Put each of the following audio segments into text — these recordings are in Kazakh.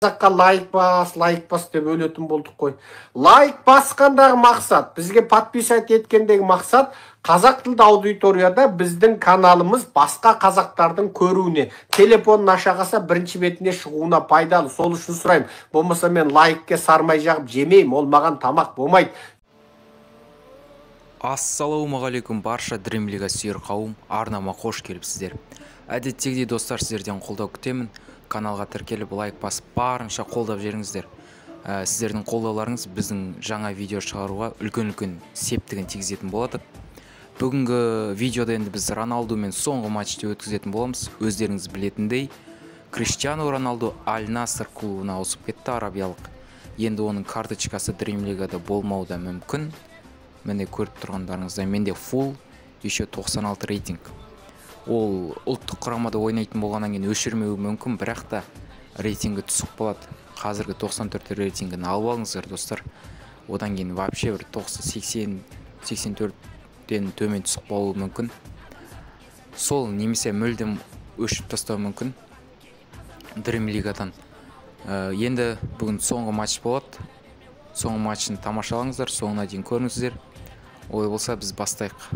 Қазаққа лайк бас, лайк бас деп өлетін болдық қой. Лайк басқандағы мақсат, бізге подписать еткендегі мақсат, қазақ тілді аудиторияда біздің каналымыз басқа қазақтардың көруіне, телефонын аша қалса бірінші бетіне шығуына пайдалы. Сол үшін сұраймын. Болмаса мен лайкке сармай жағып жемеймін, ол маған тамақ болмайды. Ассалаумағалейкум барша Dream League сүйер қауым, арнама қош келіпсіздер. Әдеттегідей достар, сіздерден қолдау күтемін. Каналға тіркеліп, лайк басып, барынша қолдап жіберіңіздер. Сіздердің қолдауларыңыз біздің жаңа видео шығаруға үлкен-үлкен септігін тигізетін болады. Бүгінгі видеода енді біз Роналдумен соңғы матчты өткізетін боламыз. Өздеріңіз білетіндей, Криштиану Роналду Аль-Наср клубына ауысып кетті, арабиялық. Енді оның карточкасы Dream League-да болмауы да мүмкін. Міне көріп тұрғандарыңыздай, менде full, еще 96 рейтинг. Ол ұлттық құрамада ойнайтын болғаннан кейін өшірмеуі мүмкін, бірақ та рейтингі түсіп қалады. Қазіргі 94 рейтингін алып алыңыздар, достар. Одан кейін вообще бір 90, 80, 84-тен төмен түсіп қалуы мүмкін. Сол немесе мүлдем өшіріп тастауы мүмкін Dream League-дан. Енді бүгін соңғы матч болады. Соңғы матчын тамашалаңыздар, соңына дейін көріңіздер. Олай болса біз бастайық.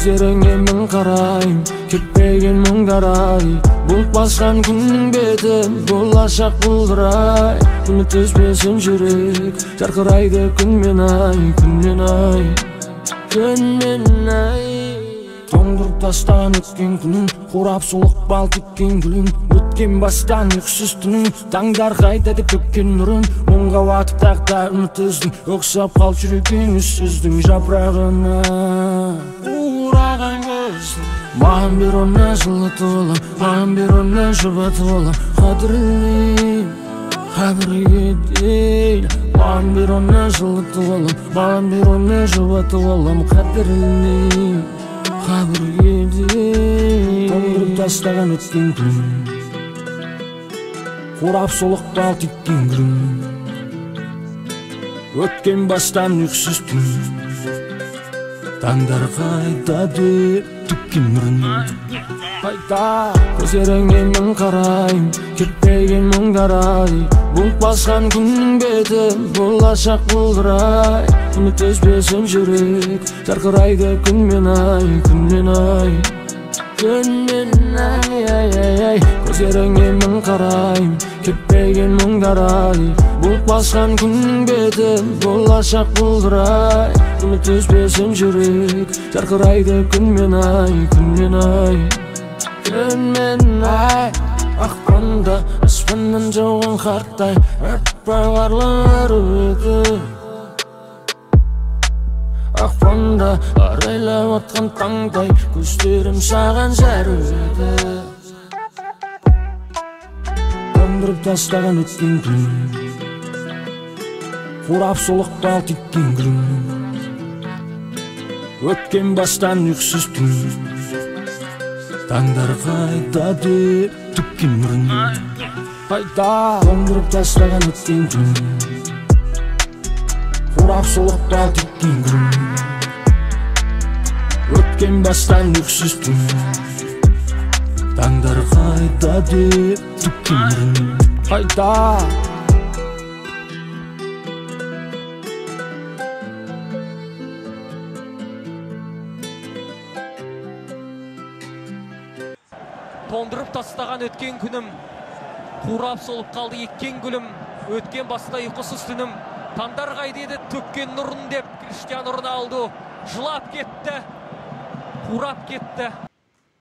Көздеріңе мен қарайым, кетпеген мұңдар ай. Бұлт басқан күннің беті, болашақ бұлдырай. Үміт үзбесін жүрек, жарқырайды күн мен ай, күн мен ай, күн мен ай. Тоңдырып тастаған өткен күнің, қурап солық бал тіккен гүлің. Өткен бастан ұйқысыз түнің, таңдар қайта деп төккен нұрын. Мұңға батып тағы да үміт үздің, ұқсап қалып жүрген үнсіздің жапырағына. Маған бер оны жылытып алам, маған бер оны жұбатып алам. Қадірлейм, қабірге дейін. Маған бер оны жылытып алам, маған бер оны жұбатып алам. Қадірлейм, қабірге дейін. Тоңдырып тастаған өткен күн, қурап солық бал тіккен гүлім. Өткен бастан ұйқысыз түн, таңдар қайта деп төккен нұрын. Қайта көздеріңе мен қарайым, кетпеген мұңдар ай. Бұлт басқан күннің беті, болашақ бұлдырай. Үміт үзбесін жүрек, жарқырайды күн мен ай, күн мен ай, күн мен ай, ай, ай, ай. Көздеріңе мен қарайым, кетпеген мұңдар ай. Бұлт басқан күннің беті, болашақ бұлдырай. Үміт үзбесін жүрек, жарқырайды күн мен ай, күн мен ай, күн мен ай. Ақпанда аспаннан жауған қартай, аппақ қарлар өтті. Ақпанда арайлап атқан таңдай, көздерім саған зәру еді. Тоңдырып тастаған өткен күн, қурап солық бал тіккен гүлім. Өткен бастан ұйқысыз түн, таңдар қайта деп төккен нұрын. Қайта тоңдырып тастаған өткен күн, қурап солық бал тіккен гүлім. Өткен бастан ұйқысыз түн, таңдар қайта деп төккен нұрын. Қайта тоңдырып тастаған өткен күнім, қурап солып қалды еккен гүлім. Өткен баста ұйқысыз түнім, таңдар қайда еді төккен нұрын деп Криштиану Роналду жылап кетті, қурап кетті.